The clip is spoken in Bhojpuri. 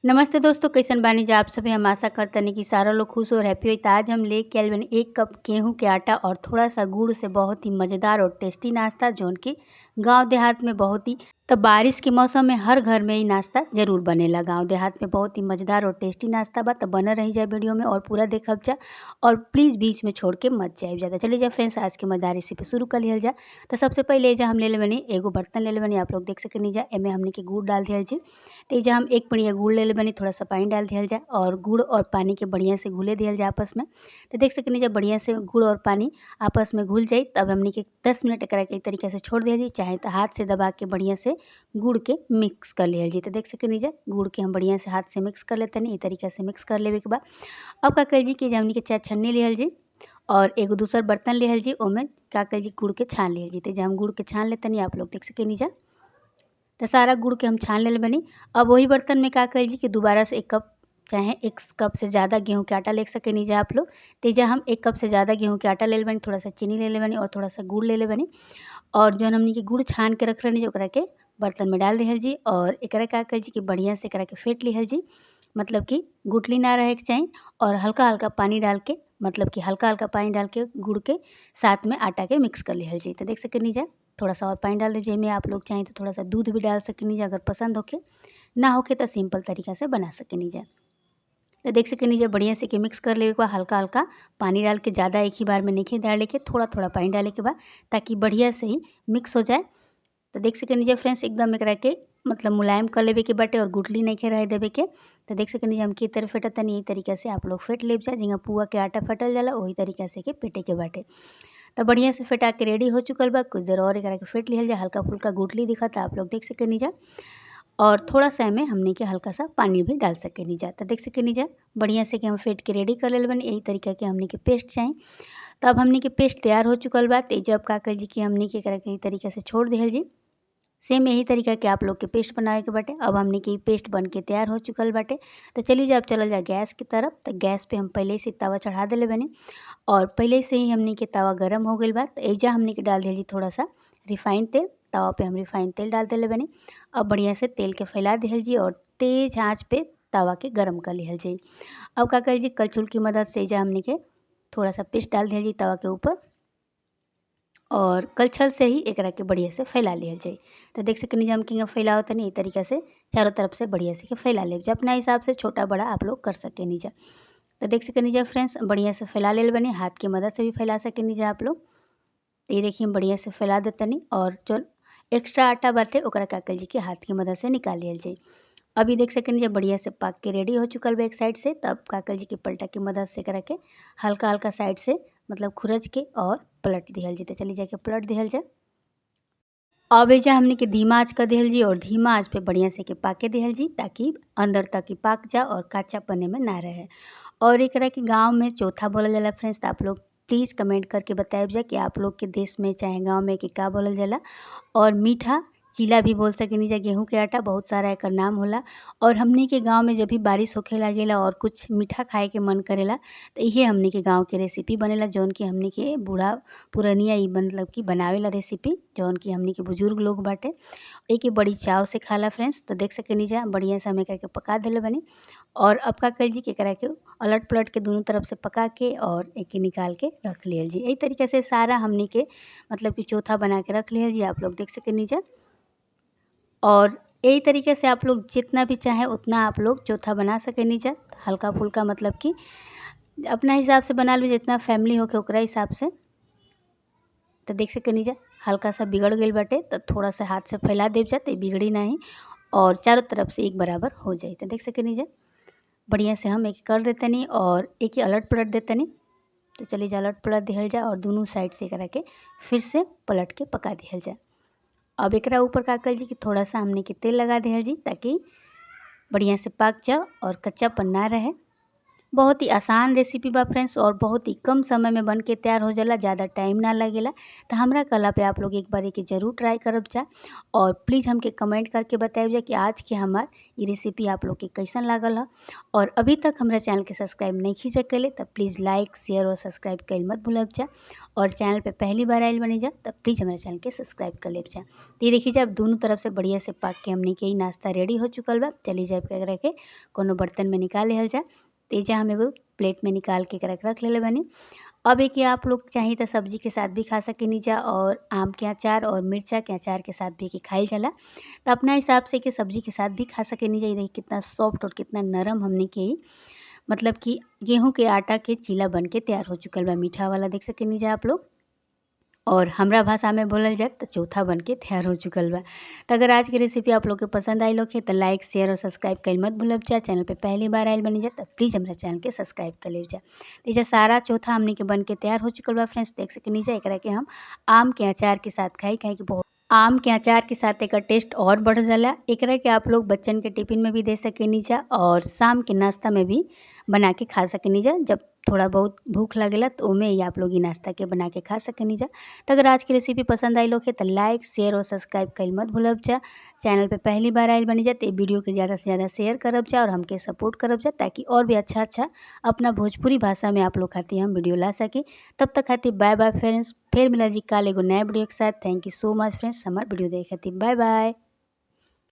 नमस्ते दोस्तों, कैसन बानी जा आप सभी। हम आशा करतनी कि सारा लोग खुश और हैप्पी होई। त आज हम लेके आइल बानी 1 कप गेहूं के आटा और थोड़ा सा गुड़ से बहुत ही मज़ेदार और टेस्टी नाश्ता, जौन कि गांव देहात में बहुत ही तो बारिश के मौसम में हर घर में ही नाश्ता जरूर बनेला। गांव देहात में बहुत ही मज़ेदार और टेस्टी नाश्ता बा। तो बनल रही जाए वीडियो में और पूरा देखब जा और प्लीज़ बीच में छोड़ के मत जाए ज़्यादा। चलिए जाए फ्रेंड्स, आज के मज़ेदार रेसिपी शुरू कर लिहल जा। तो सबसे पहले एजा हम ले ले बनी एगो बर्तन ले ले बनी, आप लोग देख सकेनी जा। एमे हमने के गुड़ डाल दिहल जी। तो एजा हम 1 पड़िया गुड़ ले ले बनी, थोड़ा सा पानी डाल दिहल जा और गुड़ और पानी के बढ़िया से घुले दिहल जा आपस में। तो देख सकेनी जब बढ़िया से गुड़ और पानी आपस में घुल जाए तब हमने के 10 मिनट एकरा के तरीका से छोड़ दिहल जी। चाहे तो हाथ से दबा के बढ़िया से गुड़ के मिक्स कर लिहल जी। तो देख सकेनी जा गुड़ के हम बढ़िया से हाथ से मिक्स कर लेते हैं। ई तरीका से मिक्स कर लेवे के बाद अब का कल जी कि हमने के चाय छन्नी लिहल जी और एगो दूसर बर्तन लिहल जी, ओमे का कल जी गुड़ के छान लिहल जी। तो जब हम गुड़ के छान लेते हैं, आप लोग देख सकेनी जा। तो सारा गुड़ के हम छान ले बनी। अब वही बर्तन में का कल जी कि दोबारा से 1 कप चाहे 1 कप से ज़्यादा गेहूं के आटा ले सकेनी जा आप लोग। तो जा हम 1 कप से ज़्यादा गेहूं के आटा ले बनी, थोड़ा सा चीनी ले ले बनी और थोड़ा सा गुड़ ले ले बनी और जौन हमनी के गुड़ छान के रख रही ओकरा के बर्तन में डाल दिहल जी। और एकरा का कल जी कि बढ़िया से एकरा के फेंट लिहल जी, मतलब कि गुठली ना रहे के चाही और हल्का हल्का पानी डाल के, मतलब कि हल्का हल्का पानी डाल के गुड़ के साथ में आटा के मिक्स कर लिहल जी। तो देख सकेनी जा थोड़ा सा और पानी डाल दीजिए। में आप लोग चाहें तो थोड़ा सा दूध भी डाल सकेनी जा, अगर पसंद होके, ना होके तो सिंपल तरीका से बना सकेनी जा। तो देख सकेनी जा बढ़िया से के मिक्स कर लेवे के बाद हल्का हल्का पानी डाल के, ज़्यादा एक ही बार में नहीं डाले के, थोड़ा थोड़ा पानी डाले के बाद, ताकि बढ़िया से ही मिक्स हो जाए। तो देख सकेनी जा फ्रेंड्स एकदम एकरा के मतलब मुलायम कर लेवे के बाटे और गुठली नहीं रहे देवे के। तो देख सकेनी जा हम के तरह फेंटत तनी, यही तरीका से आप लोग फेंट लेब जा। जिंगा पुआ के आटा फेंटल जाला वही तरीका से के फेंटे के बाटे। तो बढ़िया से फेंटा के रेडी हो चुकल बा। कुछ देर और एकरा के फेंट लिहल जा, हल्का फुल्का गुठली दिखत आप लोग देख सकेनी जा। और थोड़ा सा एमे हमने के हल्का सा पानी भी डाल सकेनी जा। तो देख सकेनी जा बढ़िया से कि हम फेंट के रेडी कर लेल बनी। यही तरीका के हमने के पेस्ट चाही। तो अब हमने के पेस्ट तैयार हो चुकल बा। तो जब का कर जी कि हमने के एकरा के तरीका से छोड़ दिहल जी। सेम यही तरीका के आप लोग के पेस्ट बनावे के बाटे। अब हमने के पेस्ट बन के तैयार हो चुकल बाटे। तो चलिए जब चलल जा गैस की तरफ। तो गैस पे हम पहले से तवा चढ़ा देले बनी और पहले से ही हमने के तवा गरम हो गइल बा। तो एजा हमने के डाल दिहल जी थोड़ा सा रिफाइन तेल। तवा पे हम रिफाइन तेल डाल देले बनी। अब बढ़िया से तेल के फैला दिहल जी और तेज़ आँच पे तवा के गरम कर लिहल जी। अब का कर जी कलछुल की मदद से एजा हमने के थोड़ा सा पेस्ट डाल दिहल जी तवा के ऊपर और कलछल से ही एकरा के बढ़िया से फैला लिहल जाए। तो देख सकनी हम किंगा फैलावत तनी, ई तरीका से चारों तरफ से बढ़िया से के फैला लेब जा। अपना हिसाब से छोटा बड़ा आप लोग कर सकेनी जा। तो देख सकनी जा फ्रेंड्स बढ़िया से फैला लेल बनी, हाथ की मदद से भी फैला सकेनी जा आप लोग। तो ये देखिए हम बढ़िया से फैला देतनी और जो एक्स्ट्रा आटा बाटे ओकरा का कल जी के हाथ की मदद से निकाल लिहल जाए। अभी देख सकनी जब बढ़िया से पाक के रेडी हो चुकल बा एक साइड से। तब काकल जी के पलटा की मदद से एकरा के हल्का हल्का साइड से मतलब खुरच के और पलट दिहल जी। तो चलिए जाके पलट दिहल जा। अब एजा हमने के धीमा आँच कर दिहल जी और धीमा आँच पे बढ़िया से के पाके दिहल जी, ताकि अंदर तक ही पाक जा और कच्चा पने में ना रहे। और एकरा के गाँव में चोथा बोलल जाला फ्रेंड्स। तो आप लोग प्लीज़ कमेंट करके बताइब जा कि आप लोग के देश में चाहे गाँव में के का बोलल जाला। और मीठा चीला भी बोल सकेनी जा, गेहूं के आटा बहुत सारा एकर नाम होला। और हमनी के गांव में जब भी बारिश होखे लागेला और कुछ मीठा खाए के मन करेला तो इहे हमनी के गांव के रेसिपी बनेला, जौन कि हमनी के बूढ़ा पुरनिया ई मतलब कि बनावेला रेसिपी, जौन कि हमनी के बुजुर्ग लोग बाटे एके बड़ी चाव से खाला फ्रेंड्स। तो देख सकेनी जा बढ़िया से हम एकरा के पका देले बनी। और अब का कल जी एकरा के अलट पलट के दोनों तरफ से पका के और एके निकाल के रख लिहल जी। यही तरीका से सारा हमनी के मतलब कि चोथा बना के रख लिहल जी, आप लोग देख सकेनी जा। और यही तरीके से आप लोग जितना भी चाहें उतना आप लोग चोथा बना सकेनी जा। हल्का फुल्का मतलब कि अपना हिसाब से बना ली, जितना फैमिली होके ओकरा हिसाब से। तो देख सकेनी जा हल्का सा बिगड़ गइल बाटे, तो थोड़ा सा हाथ से फैला देव जा तो बिगड़ी नहीं और चारों तरफ से एक बराबर हो जाए। तो देख सकेनी जा बढ़िया से हम एक कर देतनी और एक ही अलट पलट देतनी। तो चलिए जा अलट पलट दिहल जा और दोनों साइड से एकरा के फिर से पलट के पका दिहल जा। अब एकरा ऊपर का कल जी कि थोड़ा सा हमने के तेल लगा दिहल जी, ताकि बढ़िया से पाक जाओ और कच्चापन ना रहे। बहुत ही आसान रेसिपी बा फ्रेंड्स और बहुत ही कम समय में बन के तैयार हो जाला, ज़्यादा टाइम ना लगेला। तो हमरा कहला पे आप लोग एक बार एके ज़रूर ट्राई करब जा और प्लीज़ हमके कमेंट करके बताइब जा कि आज के हमार ये रेसिपी आप लोग के कैसन लागल ह। और अभी तक हमरा चैनल के सब्सक्राइब नहीं खींच कैले तो प्लीज़ लाइक शेयर और सब्सक्राइब कइल मत भूलब जा। और चैनल पे पहली बार आयल बनी जा तो प्लीज़ हमारे चैनल के सब्सक्राइब कर लेब जा। तो ये देखिए जब दोनों तरफ से बढ़िया से पाक के हमने के ई नाश्ता रेडी हो चुकल बा। चलिए जब एकरा के कोनो बर्तन में निकाल लिहल जा। तेजा हम एगो प्लेट में निकाल के एकरा के रख लेले बानी। अब एके आप लोग चाही तो सब्जी के साथ भी खा सकेनी जा और आम के अचार और मिर्चा के अचार के साथ भी एके खाइल जाला। तो अपना हिसाब से एके सब्जी के साथ भी खा सकेनी जा। ये देखिए कितना सॉफ्ट और कितना नरम हमने के मतलब कि गेहूँ के आटा के चीला बन के तैयार हो चुकल बा। मीठा वाला देख सकेनी जा आप लोग और हमरा भाषा में बोलल जाए तो चौथा बन के तैयार हो चुकल बा। तो अगर आज के रेसिपी आप लोग के पसंद आइल होखे तो लाइक शेयर और सब्सक्राइब कइल मत भूलब जा। चैनल पे पहली बार आइल बनी जा तो प्लीज़ हमरा चैनल के सब्सक्राइब कर ले जा। तो एजा सारा चौथा हमने के बन के तैयार हो चुकल बा फ्रेंड्स, देख सकेनी जा। एकरा के हम आम के अचार के साथ खाई, काहे कि बहुत आम के अचार के साथ एकर टेस्ट और बढ़ जाला। एकरा के आप लोग बच्चन के टिफिन में भी दे सकेनी जा और शाम के नाश्ता में भी बना के खा सकेनी जा। जब थोड़ा बहुत भूख लगेला तो ओमे ही आप लोग ई नाश्ता के बना के खा सकेनी जा। तो अगर आज की रेसिपी पसंद आई होखे तो लाइक शेयर और सब्सक्राइब कइल मत भूलब जा। चैनल पे पहली बार आइल बनी जा तो वीडियो के ज़्यादा से ज़्यादा शेयर करब जा और हमके सपोर्ट करब जा, ताकि और भी अच्छा अच्छा अपना भोजपुरी भाषा में आप लोग खातिर हम वीडियो ला सकी। तब तक खातिर बाय बाय फ्रेंड्स, फिर मिला जी काल एगो नया वीडियो के साथ। Thank you so much friends हमार वीडियो देखे खातिर। Bye bye.